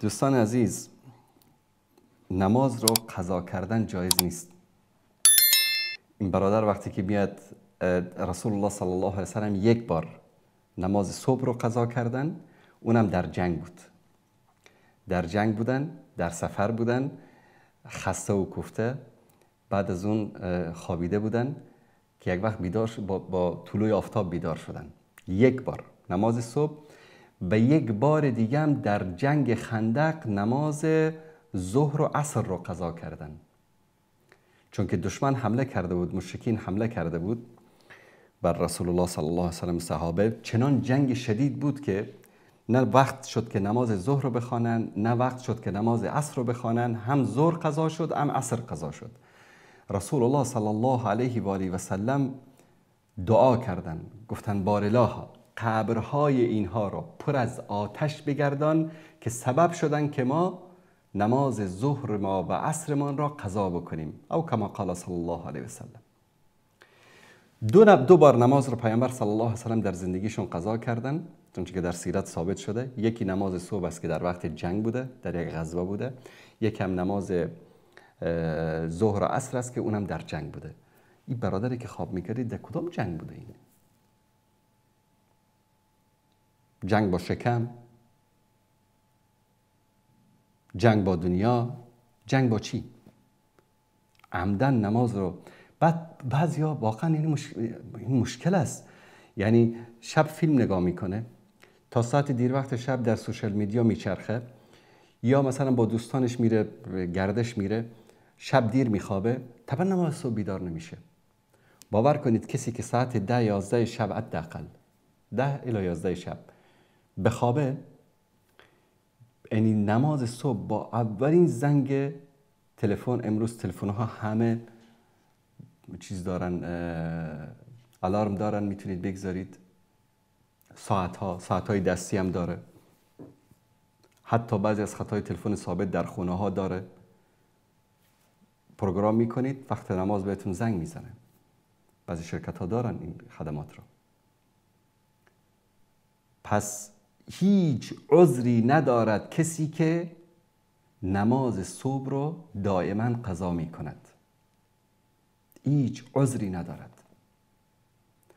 دوستان عزیز، نماز رو قضا کردن جایز نیست. این برادر وقتی که میاد رسول الله صلی الله علیه و سلم یک بار نماز صبح رو قضا کردن، اونم در جنگ بود. در جنگ بودن، در سفر بودن، خسته و کوفته، بعد از اون خوابیده بودن که یک وقت بیدار با طلوع آفتاب بیدار شدن. یک بار نماز صبح و یک بار دیگه هم در جنگ خندق نماز ظهر و عصر رو قضا کردن، چون که دشمن حمله کرده بود، مشرکین حمله کرده بود بر رسول الله صلی الله علیه و سلم صحابه. چنان جنگ شدید بود که نه وقت شد که نماز ظهر رو بخوانن، نه وقت شد که نماز عصر رو بخوانن. هم ظهر قضا شد، هم عصر قضا شد. رسول الله صلی الله علیه و آله و سلم دعا کردن، گفتن بار الله قبرهای اینها رو پر از آتش بگردان که سبب شدن که ما نماز ظهر ما و عصرمان را قضا بکنیم، او کما قال صلی الله علیه و سلم. دو بار نماز رو پیامبر صلی الله علیه و سلم در زندگیشون قضا کردن، چون که در سیرت ثابت شده. یکی نماز صبح است که در وقت جنگ بوده، در یک غزوه بوده. یکی هم نماز ظهر و عصر است که اونم در جنگ بوده. این برادری که خواب میکردید در کدام جنگ بوده؟ این جنگ با شکم، جنگ با دنیا، جنگ با چی؟ عمدن نماز رو. بعد بعضیا واقعا این مشکل است، یعنی شب فیلم نگاه میکنه تا ساعت دیر وقت شب در سوشال میدیا میچرخه، یا مثلا با دوستانش میره گردش میره، شب دیر میخوابه، طبعا نماز صبح بیدار نمیشه. باور کنید کسی که ساعت 10 11 شب، حداقل 10 الی 11 شب بخوابه، یعنی نماز صبح با اولین زنگ تلفن، امروز تلفن ها همه چیز دارن، آلارم دارن، میتونید بگذارید، ساعت های دستی هم داره، حتی بعضی از خطای تلفن ثابت در خونه ها داره. پروگرام میکنید وقت نماز بهتون زنگ میزنه. بعضی شرکت ها دارن این خدمات رو. پس هیچ عذری ندارد کسی که نماز صبح رو دائما قضا میکند. هیچ عذری ندارد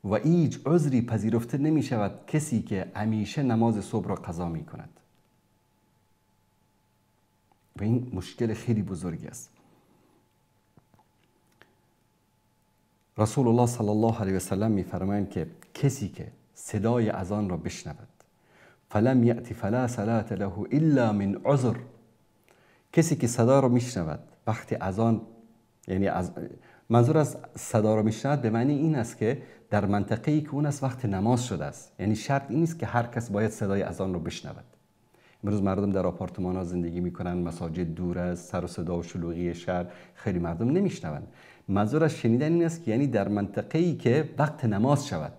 و هیچ عذری پذیرفته نمی شود کسی که همیشه نماز صبح را قضا می کند. و این مشکل خیلی بزرگی است. رسول الله صلی الله علیه و سلم می فرمایند که کسی که صدای اذان را بشنود فلم یأتی فلا صلاة له الا من عذر، کسی که صدا را میشنود وقتی اذان، یعنی منظور از صدا را میشنود به معنی این است که در منطقه‌ای که اون است وقت نماز شده است، یعنی شرط این نیست که هر کس باید صدای اذان رو بشنود. امروز مردم در آپارتمان‌ها زندگی میکنن، مساجد دور است، سر و صدا و شلوغی شهر، خیلی مردم نمیشنوند. منظور از شنیدن این است که یعنی در منطقه‌ای که وقت نماز شود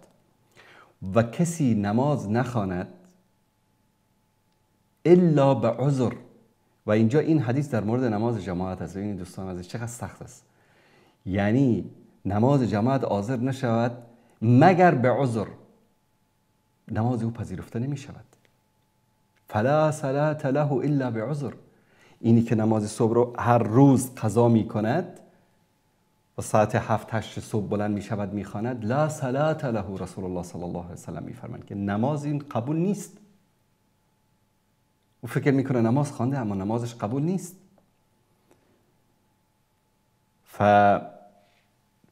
و کسی نماز نخواند الا به عذر. و اینجا این حدیث در مورد نماز جماعت است. ببینید دوستان عزیز چقدر سخت است، یعنی نماز جماعت حاضر نشود مگر به عذر، نماز او پذیرفته نمی شود. فلا صلاة له الا بعذر. اینی که نماز صبح رو هر روز قضا می کند و ساعت 7 8 صبح بلند می شود می خواند، لا صلاة له، رسول الله صلی الله علیه و سلم می فرماند که نماز این قبول نیست. او فکر میکنه نماز خوانده اما نمازش قبول نیست.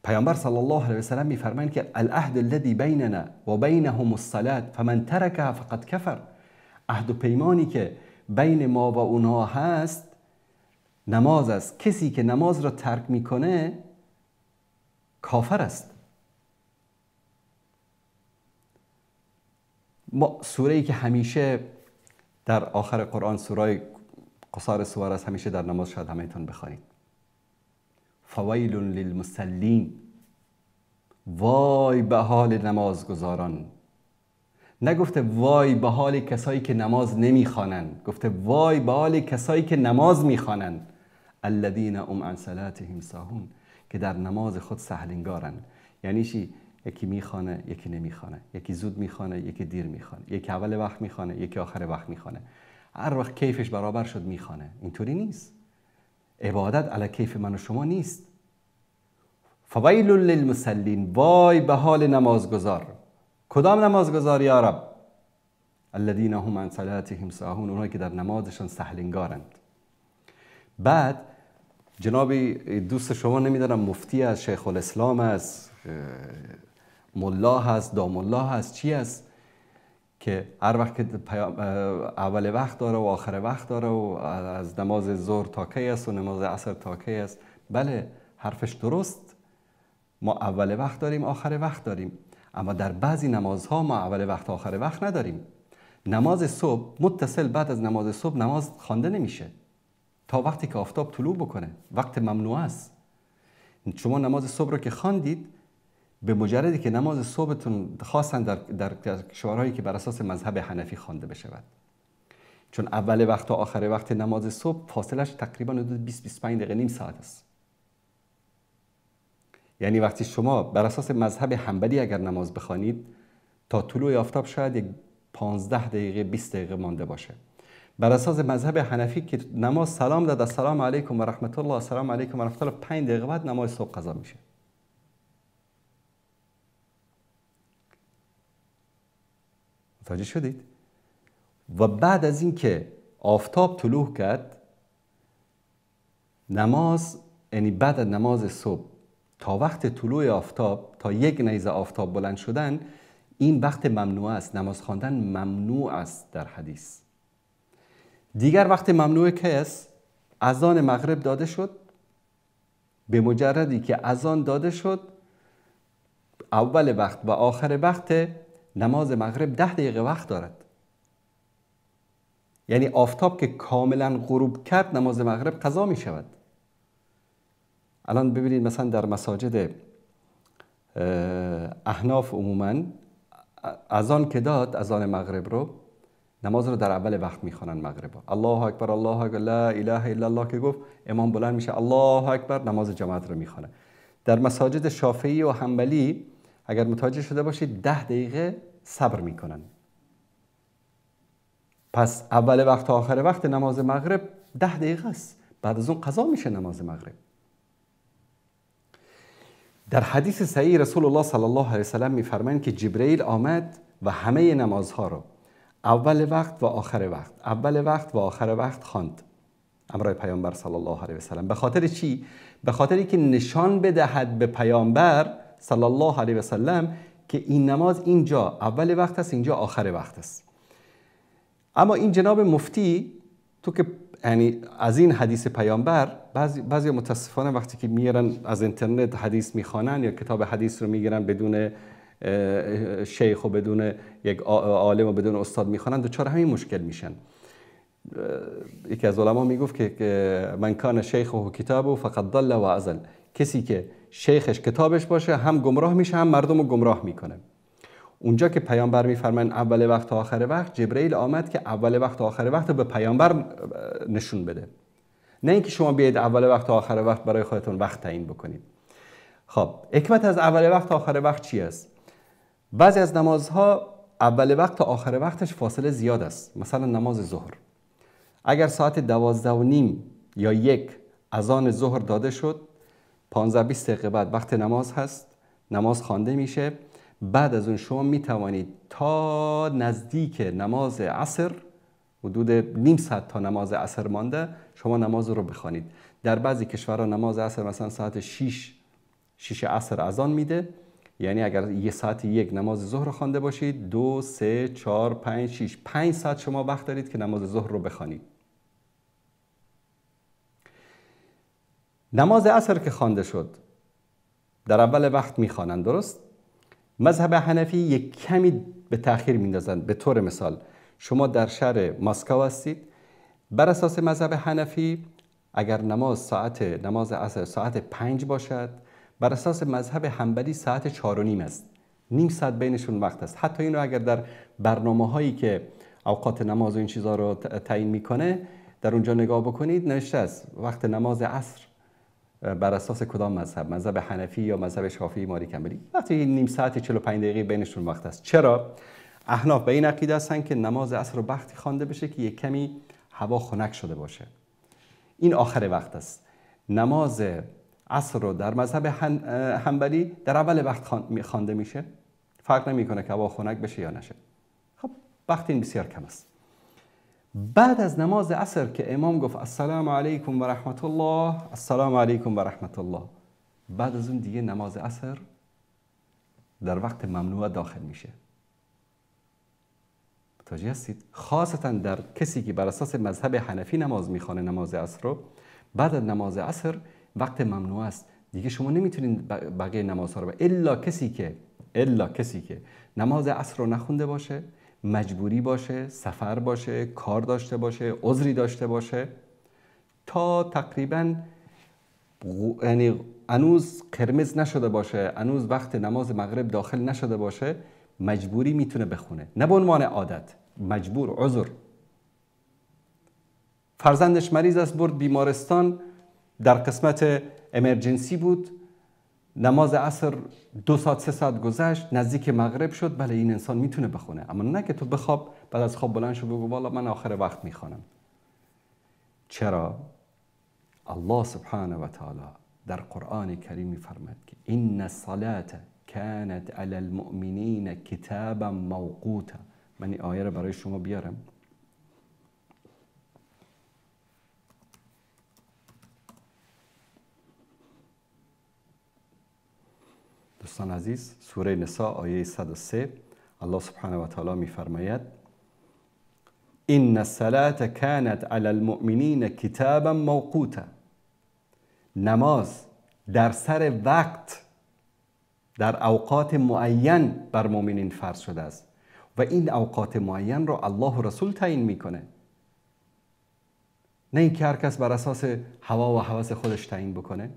پیامبر صلی الله علیه و سلم میفرمایند که العهد الذي بیننا و بینهم الصلاة فمن ترکها فقد کفر. عهد و پیمانی که بین ما و اونها هست نماز است. کسی که نماز را ترک میکنه کافر است. ما سوره‌ای که همیشه در آخر قرآن، سوره قصار سور است، همیشه در نماز شاید همه‌تان بخوانید، فویل للمصلین، وای به حال نمازگزاران. نگفته وای به حال کسایی که نماز نمیخوانند، گفته وای به حال کسایی که نماز میخوانند. الذین هم عن صلاتهم ساهون، که در نماز خود سهلنگارند. یعنی چی؟ یکی میخوانه یکی نمیخوانه، یکی زود میخوانه یکی دیر میخوانه، یکی اول وقت میخوانه یکی آخر وقت میخوانه. هر وقت کیفش برابر شد میخوانه. اینطوری نیست. عبادت علی کیف من و شما نیست. فویل للمصلین، وای به حال نمازگزار. کدام نمازگزار یا رب؟ الذین هم عن صلاتهم ساهون، اونایی که در نمازشان سهلنگارند. بعد جناب دوست شما نمیدونم مفتی است، شیخ الاسلام است، ملا هست، داملا هست، چی است که هر وقت که اول وقت داره و آخر وقت داره و از نماز ظهر تا کی است و نماز عصر تا کی است. بله حرفش درست، ما اول وقت داریم آخر وقت داریم، اما در بعضی نمازها ما اول وقت آخر وقت نداریم. نماز صبح متصل بعد از نماز صبح نماز خوانده نمیشه تا وقتی که آفتاب طلوع بکنه، وقت ممنوع است. شما نماز صبح رو که خواندید، به مجردی که نماز صبحتون خواستن در کشورهایی که بر اساس مذهب حنفی خوانده بشود، چون اول وقت تا آخر وقت نماز صبح فاصلش تقریبا حدود 20-25 دقیقه، نیم ساعت است. یعنی وقتی شما بر اساس مذهب حنبلی اگر نماز بخوانید تا طلوع آفتاب شاید یک 15 دقیقه 20 دقیقه مانده باشه. بر اساس مذهب حنفی که نماز سلام داد، السلام علیکم و رحمت الله، السلام علیکم و رحمت الله، 5 دقیقه بعد نماز صبح قضا میشه. متوجه شدید؟ و بعد از اینکه آفتاب طلوع کرد نماز، یعنی بعد از نماز صبح تا وقت طلوع آفتاب، تا یک نیزه آفتاب بلند شدن، این وقت ممنوع است. نماز خواندن ممنوع است در حدیث. دیگر وقت ممنوع که است؟ اذان مغرب داده شد، به مجردی که اذان داده شد اول وقت و آخر وقت نماز مغرب 10 دقیقه وقت دارد. یعنی آفتاب که کاملا غروب کرد نماز مغرب قضا می شود. الان ببینید مثلا در مساجد احناف عموما اذان که داد، اذان مغرب رو، نماز رو در اول وقت میخوانن مغرب. الله اکبر الله اکبر لا اله الا الله که گفت، امام بلند میشه الله اکبر، نماز جماعت رو میخوانه. در مساجد شافعی و حنبلی اگر متوجه شده باشید 10 دقیقه صبر میکنن. پس اول وقت تا آخر وقت نماز مغرب 10 دقیقه است، بعد از اون قضا میشه نماز مغرب. در حدیث صحیح رسول الله صلی الله علیه وسلم میفرمایند که جبرئیل آمد و همه نمازها رو اول وقت و آخر وقت، اول وقت و آخر وقت خواند امرای پیامبر صلی الله علیه وسلم. به خاطر چی؟ به خاطر که نشان بدهد به پیامبر صلی الله علیه وسلم که این نماز اینجا اول وقت است، اینجا آخر وقت است. اما این جناب مفتی تو که یعنی از این حدیث پیامبر، بعضی متاسفانه وقتی که میرن از اینترنت حدیث میخوانن یا کتاب حدیث رو میگیرن بدون شیخ و بدون یک عالم و بدون استاد میخوانن، دچار همین مشکل میشن. یکی از علما میگفت که من کان شیخه کتابه فقد ضل و ازل، کسی که شیخش کتابش باشه هم گمراه میشه هم مردم رو گمراه میکنه. اونجا که پیامبر میفرمایند اول وقت تا آخر وقت، جبرئیل آمد که اول وقت تا آخر وقت رو به پیامبر نشون بده، نه اینکه شما بیاید اول وقت تا آخر وقت برای خودتون وقت تعیین بکنید. خب حکمت از اول وقت تا آخر وقت چی است؟ بعضی از نمازها اول وقت تا آخر وقتش فاصله زیاد است. مثلا نماز ظهر اگر ساعت 12:30 یا 1 اذان ظهر داده شد، 15-20 دقیقه بعد وقت نماز هست، نماز خوانده میشه. بعد از اون شما می توانید تا نزدیک نماز عصر، حدود نیم ساعت تا نماز عصر مانده، شما نماز رو بخوانید. در بعضی کشورها نماز عصر مثلا ساعت 6 عصر اذان میده، یعنی اگر یه ساعت 1 نماز ظهر رو خوانده باشید، 2 3 4 5 6 5 ساعت شما وقت دارید که نماز ظهر رو بخوانید. نماز عصر که خوانده شد در اول وقت میخوانند، درست؟ مذهب حنفی یک کمی به تأخیر میندازند. به طور مثال شما در شهر مسکو هستید، بر اساس مذهب حنفی اگر نماز عصر ساعت 5 باشد، بر اساس مذهب حنبلی ساعت 4:30 است، نیم ساعت بینشون وقت است. حتی اینو اگر در برنامه هایی که اوقات نماز و این چیزها رو تعیین میکنه در اونجا نگاه بکنید، نوشته است وقت نماز عصر بر اساس کدام مذهب، مذهب حنفی یا مذهب شافعی مالکی حنبلی، وقتی نیم ساعت 45 دقیقه بینشون وقت است. چرا؟ احناف به این عقیده هستن که نماز عصر رو وقتی خوانده بشه که یک کمی هوا خنک شده باشه، این آخر وقت است. نماز عصر رو در مذهب حنبلی در اول وقت خوانده میشه، فرق نمیکنه که هوا خنک بشه یا نشه. خب وقت این بسیار کم است. بعد از نماز عصر که امام گفت السلام علیکم و رحمت الله، السلام علیکم و رحمت الله، بعد از اون دیگه نماز عصر در وقت ممنوعه داخل میشه. متوجه هستید؟ خاصتا در کسی که بر اساس مذهب حنفی نماز میخوانه نماز عصر رو، بعد از نماز عصر وقت ممنوع است، دیگه شما نمیتونید بقیه نمازها رو، الا کسی که نماز عصر رو نخونده باشه، مجبوری باشه، سفر باشه، کار داشته باشه، عذری داشته باشه، تا تقریبا یعنی هنوز قرمز نشده باشه، هنوز وقت نماز مغرب داخل نشده باشه، مجبوری میتونه بخونه، نه به عنوان عادت، مجبور، عذر. فرزندش مریض است، برد بیمارستان، در قسمت امرجنسی بود، نماز عصر 2 ساعت 3 ساعت گذشت، نزدیک مغرب شد، بله این انسان میتونه بخونه، اما نه که تو بخواب بعد از خواب بلند شو بگو والا من آخر وقت میخوانم. چرا؟ الله سبحانه و تعالی در قرآن کریم میفرماید که ان الصلاة كانت علی المؤمنین کتابا موقوتا. من این آیه رو برای شما بیارم. دوستان عزیز، سوره نساء آیه 103 الله سبحانه و تعالی میفرماید ان الصلاة كانت علی المؤمنین کتابا موقوتا. نماز در سر وقت، در اوقات معین بر مؤمنین فرض شده است و این اوقات معین رو الله و رسول تعیین میکنه، نه اینکه هر کس بر اساس هوا و هوس خودش تعیین بکنه.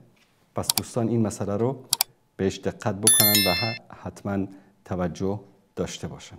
پس دوستان این مسئله رو بهش دقت بکنن و حتما توجه داشته باشن.